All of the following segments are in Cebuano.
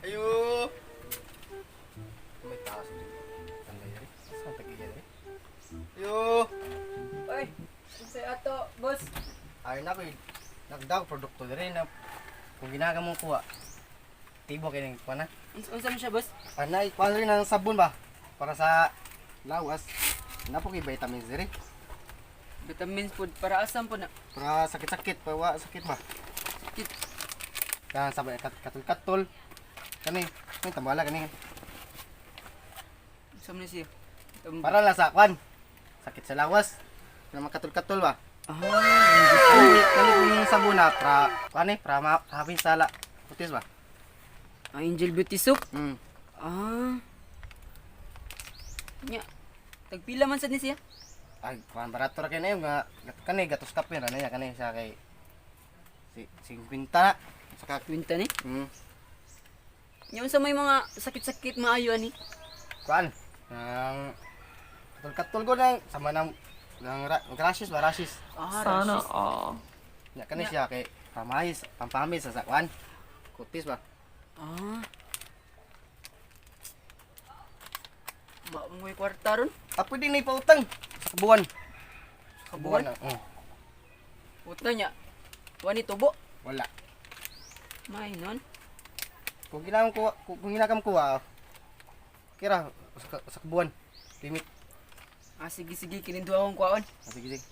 Ayo. May tao sa Tanday rin. Saan tag-iya rin? Ayo. Oy, unsay ato, boss? Ay na ko nagdaw produkto diri na kung ginaga mo kuha. Tibo kay ning kuha na. Unsa man siya, boss? Anay kuha rin ng sabon ba para sa lawas. Napo kay vitamins diri. Vitamins food para asam po na. Para sakit-sakit, pa wa sakit ba. Sakit. Kan sabay katul-katul. Kani, may tambala kani. Unsa man siya? Para lang sa kwan. Sakit sa lawas. Kana makatul-katul ba. Ah, Kani kani kung sabon na pra kani pra ma hapin sala. Putis ba? Angel Beauty Soap. Ah. Nya. Tagpila man sad ni siya? Ay, kuan barato ra kay na nga kani gatos kape ra na niya kani sa kay si 50 na. Saka Kwinta ni. Nya unsa may mga sakit-sakit maayo ani? Kuan ang katul-katul ko nang sama nang nang rashes ba rashes. Ah, Sana rashes. all. Nya kani siya kay pamayis, pampamis sa kuan. Kutis ba? Ah. Ba mo kwarta ron? Ah, pwede na ipautang sa kabuan. Sa kabuan? Na, oh, Utang nya. Wani tubo. Wala. May non. Kung ginakam ko, kung ginakam ko ah, kira sa kabuan. Limit. Ah, sige sige kining duha akong kwaon. Ah, sige, sige.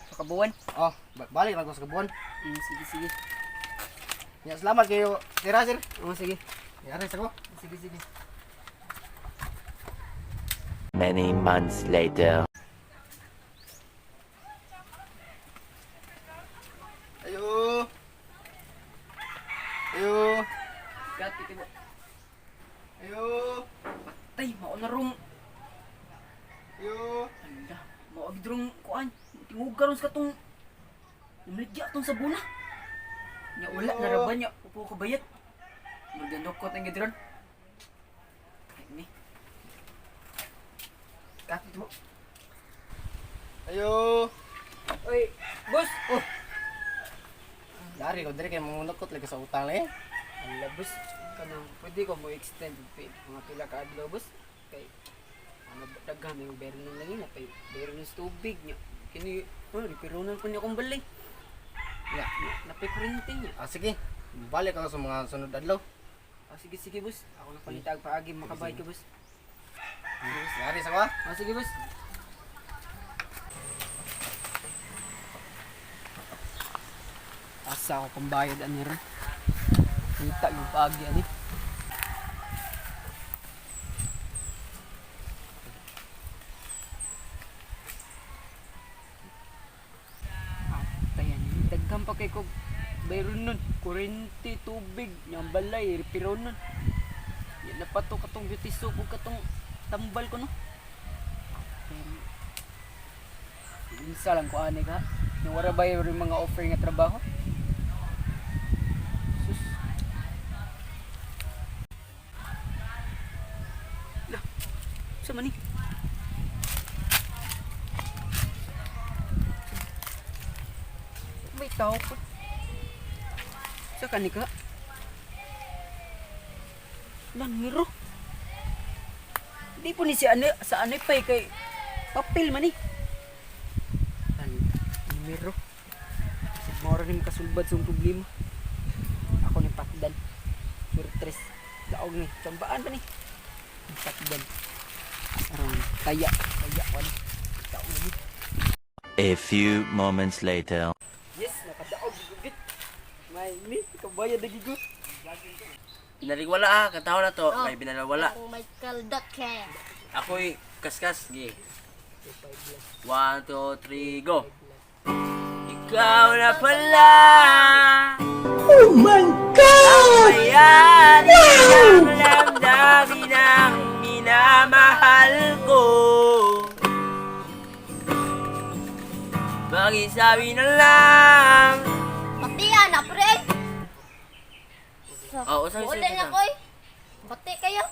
Sa kabuan. Oh, balik lang ko sa kabuan. Sige sige. Ya, salamat kayo. Kira, sir. Oh, sige. Yari sa ko. Sige sige. Many months later. Ayo. Ayo. Gat iti mo. Ayo. Tay, mao na rong. Ayo. Ala, mao agid rong kuan. Tingog karon sa katong namaligya tong sabuna. Nya wala na ra ba nya upo ka bayat. Magdandokot ang gid ron. Ay, ni. Gat iti mo. Ayo. Oy, boss. Oh. Dari ko diri kay mangunukot lagi sa utang eh. Ala, boss. Kanang pwede ko mo extend mga pila ka adlaw, boss. Kay ano daghan yung bayronon lang yun, pay bayronon sa tubig nya. Kini, oh, ripironan ko niya akong balay. Ya. Napay kuryente niya. Ah, sige. Balik ako sa mga sunod adlaw. Ah, sige sige, boss. Ako na pangitag paagi makabayad ka, boss. Yari sa ko. Ah. Ah, sige, boss. Asa ako pambayad ani ron. Kita yung paagi ani. Atayan, daghan pa kay kog bayron nun. Kurente, tubig, yung balay, repiron nun. Yan na pa to katong beauty soap ug katong tambal ko no. Pero, unsa lang ko ani ka. Yung wala ba yung mga offer nga trabaho? Sus. Lah, sa man ni? May tao pa. Sa kanika? Lan, miro. Di po ni si ano, sa ano pa eh, kay papel man eh. Lan, miro. Siguro ni makasulbad sa problema. Ako ni Pakdan. Sur tres. Daog ni. Tsambaan pa ni. Pakdan. Aron, kaya. Kaya ko ni. Daog ni. A few moments later. Yes, nakadaog. Gugit. May ni, kabayad na gigo. Binaliwala ah, katawa na to. May binalawala. Ako Michael Ducker. Ako'y kaskas. Sige. 1, 2, 3, go! Ikaw na pala! Oh my God! Ang mayari ng damdamin ng minamahal ko. Pakisabi na lang. Pati yan, na pre. Oo, sabi Uli sa'yo na na. ko eh. Pati kayo.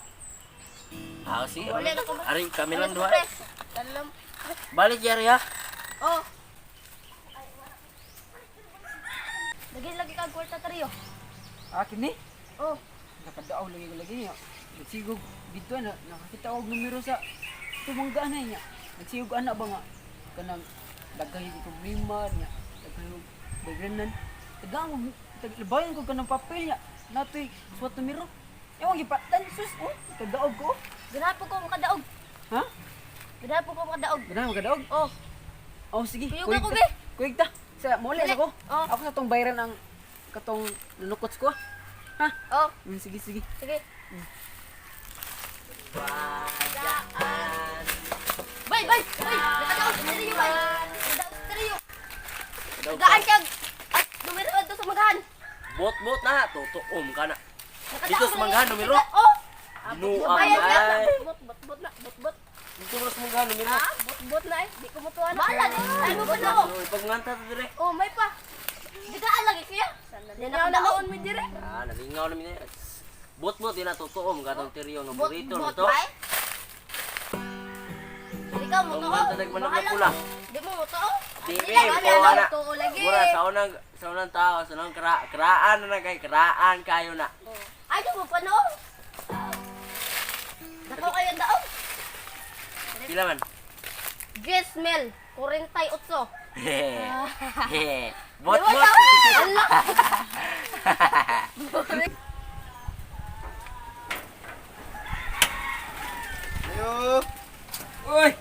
Ah, sige. Uli na ko. Aring kami lang Uli ko, duha. pre. Talam. Balik yari ha. Oh. Lagi lagi kag kwarta tariyo. Akin ni. Oh. Nakadaaw lagi ko lagi niya. Nagsigog dito na nakakita og numero sa tumanggaan na niya. Nagsigog ana ba nga kanang daghay og problema niya. Daghay og daghanan. Tagaan mo taglabayan ko kanang papel niya. Natoy suwat numero. Ewan gipatan sus oh kadaog ko. Ganahan po ko makadaog. Ha? Ganahan po ko makadaog. Ganahan makadaog? Oh. Oh sige. Kuyog Kuyog ako, ta. be. Kuyog ta. Sa muli Dali. ako. Oh. Ako sa tong bayran ang katong nukots ko. Ha? Oh. Sige sige. Sige. Bay, bay, bay. Nakadaog sa tariyo, bay. Nakadaog sa tariyo. Tagaan siya. At numero ato sa magahan. Bot-bot na, tutuom ka na. Nakadaog Dito sa manggahan, numero? Oh. Binuang Bayan siya. ay. Bot, bot, bot na. Bot, bot. Dito mo na sa manggahan, numero. Ah, bot, bot na eh. Di ko mutuan. Bahala. Ay, mo na. Oh, ipagnganta ta dire. Oh, may pa. Digaan lagi kaya. Nakadaon mo dire. Ah, nalingaw na mi. Bot-bot din na tutuom ka tong teriyo nga Bot, burrito bot, to. bay. Ikaw mo to. Tunggal ta nagmanok na pula. Di mo mo to. Di Dili, be, wala kuha na. Tuo lagi. Mura sa unang tao, sa unang kraan na na kay kraan kayo na. Ay, di mo pa no. Dako kayo daog. Pila man? Gismel, 48. Hehe. Bot Di ba bot. tama? Ala. Ayo. Oy.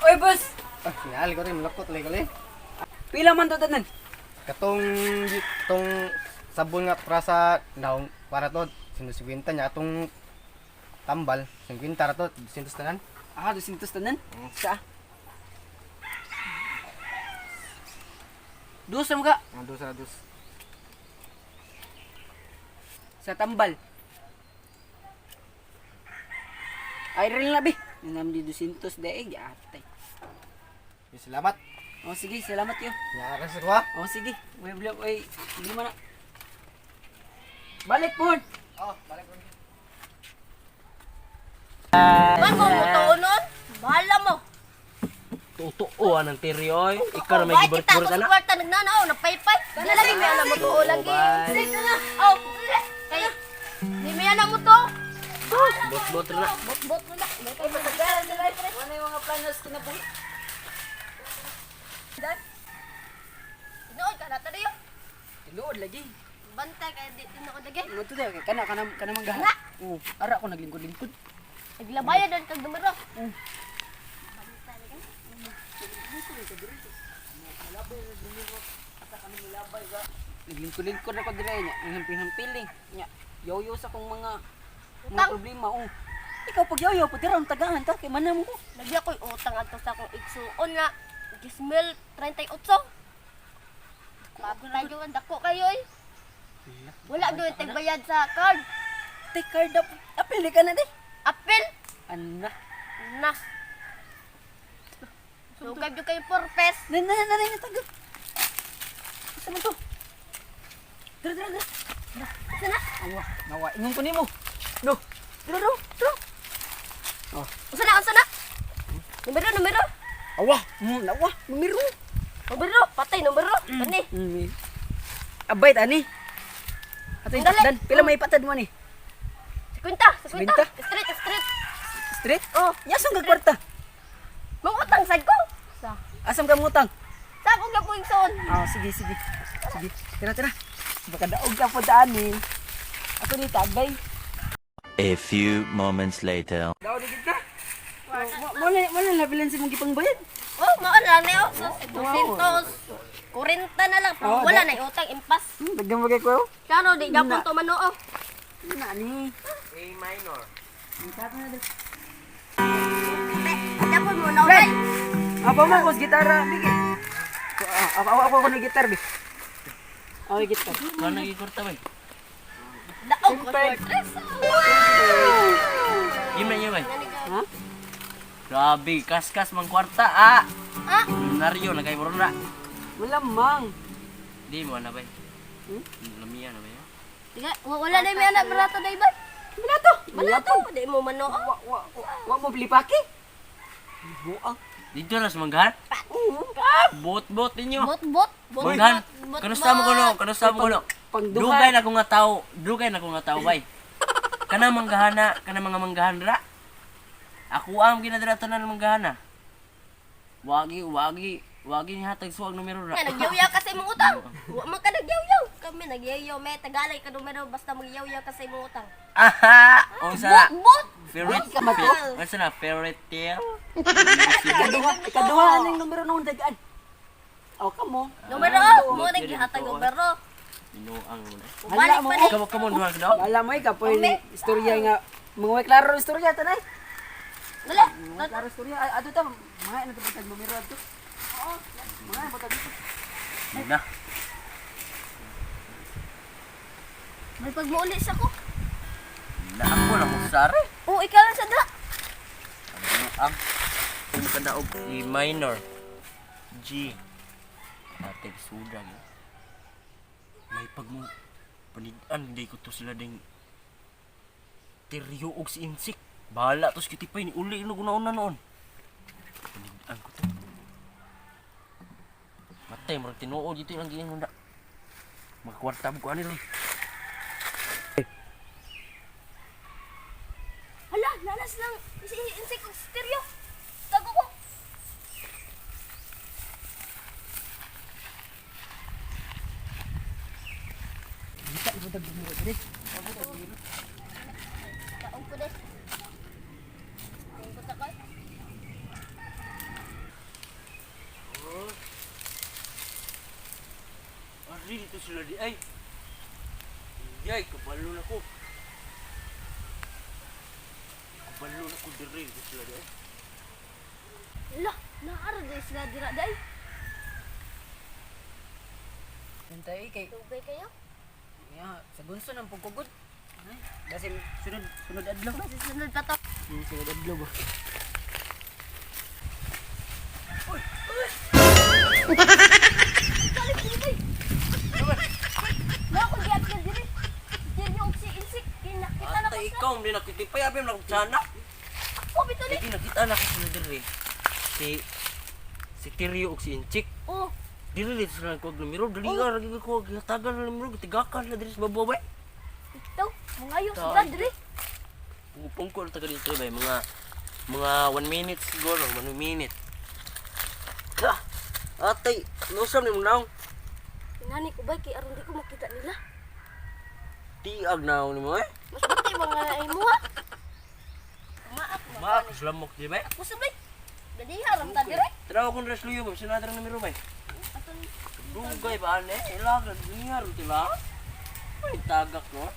Oy boss. Ah, sinali ko rin malakot lagi kali. Pila man to tanan? Katong tong sabon nga para sa naong para to 150 niya atong tambal 50 ra to 200 tanan. Ah, 200 tanan. Sa. Dos ra ka Ang dos ra dos. sa tambal. Ay rin labi. Nam di 200 daig atay. Yo, salamat. Oh sige, salamat yo. Nya ra sa kuha. Oh sige, may blog oy, hindi man na. Balik po. Oh, balik ko. Man mo mo to nun. Bahala mo. Tutuo ang teriyo oy. Ikaw na may Bay, kita giburit-burit ko sa na. kwarta nagnanao, napaypay. Dili lagi may alam mo to lagi. Bye. na. Oh, kay di may alam mo to. Bot-bot na. Bot bot na. May kay matagalan na lang, pre. Wala yung mga planos kinabuhi. Tinuod ka na tayo. Tinuod lagi. Bantay kay di tinuod lagi. Ano to daw kana kana kana manggahan. Na. Oh, ara ko naglingkod-lingkod. Naglabayan dan kag numero. Naglingkod-lingkod ako dire nya, ang hampi-hampiling nya. Yoyo sa kong mga mga Utang. problema oh. Ikaw pag yoyo pud ang tagaan ta kay manam ko. Lagi ako'y utang ato sa akong igsuon nga Gismel 38. Tayo ang dako kayo eh. Wala doon tagbayad sa card. Take card up. Apil di ka na di. Apel. Ana. Na. Sugab yung kayo purpose. Na na na na taga. Asa man to? Dira dira dira. Sana? Awa, nawa ingon ko nimo. No. Dira dira. Dira. Usa na, usa na. Numero, numero. Awa, nawa, numero. Numero, patay numero. Kani. Abay tani. Ato Dali. dan pila may patad mo ni? 50, 50. 50? Street, street. Straight? Oh, Nya saan ka kwarta? mangutang sad ko. Sa. Asam ka mutang? Sa akong gapuing soon. Ah, sige, sige. Sige, tira, tira. Baka daog ka po daan eh. Ako ni tagay. A few moments later. Daog di kita. Mo na mo na labilin si mong gipangbayad. Oh, mao na lang oh. Sus, 200. 40 na lang. Pero Oh, wala na utang impas. Daghan mo kay ko. Klaro, di gapon to manoo. Na ni. A minor. Ang na dali. Gapon mo na bay. Apa mo kos gitara bigi. Ako ako ako ako na gitar bi. Ako yung gitar. Ikaw na gikurta bay. Daog ko Siyempre. tres. Yun na yun bay. Ha? Grabe, kaskas mang kwarta ah. Ah, Milyonaryo na kay na. Wala mang. Di mo na bay. Hmm? Lamiya na bay. Tiga, wala na may anak barato day bay. Wala to. Wala to, di mo manoo. Wa wa wa, wa mo pilipaki. Buang. Dito na sa manggahan. Oo. Bot-bot ninyo. Bot bot. Bot Manggahan. bot. Kanusta mo kuno? Kanusta mo kuno? Pangduha. Dugay na ko nga tao, dugay na ko nga tao bay. Kana manggahana, kana mga manggahan ra. Ako ang ginadala tanan manggahana. Wagi, wagi, wagi ni hatag suwag numero ra. Nga nagyawyaw ka sa imong utang. Wa man ka nagyawyaw. Kami nagyawyaw me tagalay ka numero basta magyawyaw ka sa imong utang. Aha! Unsa na? Bot bot. Favorite, Bot, bot. unsa na favorite tale? Ikaduha, ikaduha aning numero nung dagaan. Aw kamo. Numero mo naghihatag numero. Binuang mo na. Balik mo, pa ni. Kamo kamo duha ka daw? Wala mo ikapoy istorya nga mga way klaro ang istorya tanay. Dali. Mga klaro istorya Ay, adto ta mga na tag numero adto. Oo. Mga pa dito. Na. May pagmuuli sa ko. Na ako lang mo sare. Oo, ikaw lang sa da. Ang kung kadaog E minor G Ate suda gyud. May pag mo panidan hindi ko to sila ding tiryo og si insik. Bahala tos kitipay ni uli no gunaon na noon. Panidan ko to. Matay murag tinuod dito ilang giingon na. Magkwarta mo ko ani ron. Hala, nalas lang si insect og stereo. Tago ko. Taong ko des. Taong ko takay. Ari dito sila di ay. Yay, kabalo na ko. Kabalo na ko diri dito sila di ay. Hala, naara day sila dira day. Nantay kay Dugay kayo. ya sa gunso nang pugkugod. Ay, Kasi sunod sunod adlaw. Masusunod pa to. Sunod adlaw ba. Balik diri day. Na ako giat ka diri. Stereo og si insect kinakita na ko Ate, sila. ikaw hindi nakitipay abi mo na. Ako bito ni. Hindi nakita na ko sila diri. Si si Tirio ug si Inchik. Oh, Diri dito sila nagkuwag numero. Dali ka, lagi ko gihatagan na numero, gitigakan na diri sa babaw bay. ito, mga yung sila diri. Pungko na taga dito bay mga mga 1 minute siguro, 1 minute. Ka. Ate, nosam ni mo naong. Inani ko bay kay aron di ko makita nila. Tiag naong nimo eh. Mas buti mga imo ha. Maak mo. Maak lamok di bay. Ako sabay. Dali haram ta dire. Tanaw akong res luyo, ma'am. Sinadra na numero bay. Aton Dugay ba ane? Ilagan, niya ro diba? Ay, tagak no?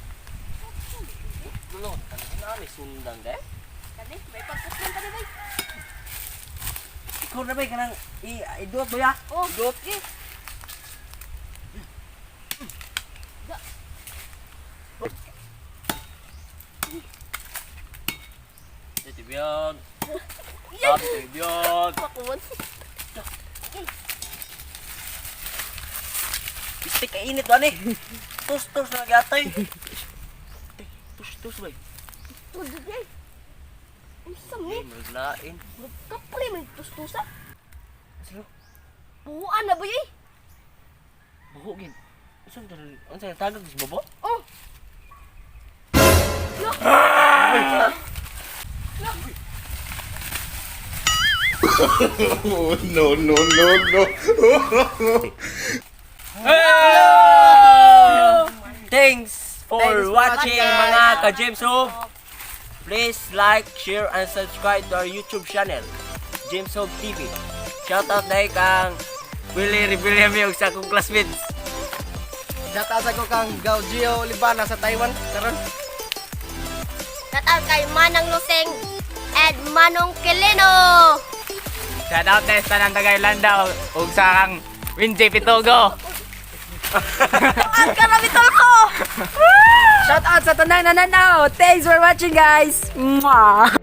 Dulo, tanong na ni sundang de. kani may pagputlan ta bay. Ikaw na ba kanang i iduot ba ya? Oh, Iduot. sige. Ito biyag. Ito biyag. Makuwan. Biste ka init ba ni? Tos tos na gatay. Tos tos bay. Tudod yay. Unsa mi? Ay, maglain. Kapre may tustusa. Sino? Buuan na ba yay? Buho gid. Unsa man unsa tagak sa babo? Oh. Oh, no, no, no, no. Thanks for Thanks for watching watching. mga ka-James Hope. Please like, share, and subscribe to our YouTube channel, James Hope TV. Shout out na kang Willie Revillame ug sa akong classmates. Shout out sa ko kang Gaugio Olivana sa Taiwan karon. Tatal kay Manang Luseng and Manong Keleno. Shout out tayo sa tanang tagay Landaw ug sa kang Winjay Pitogo. Ang karami tol ko. Shout out sa tanang nananaw. Thanks for watching guys. Mwah.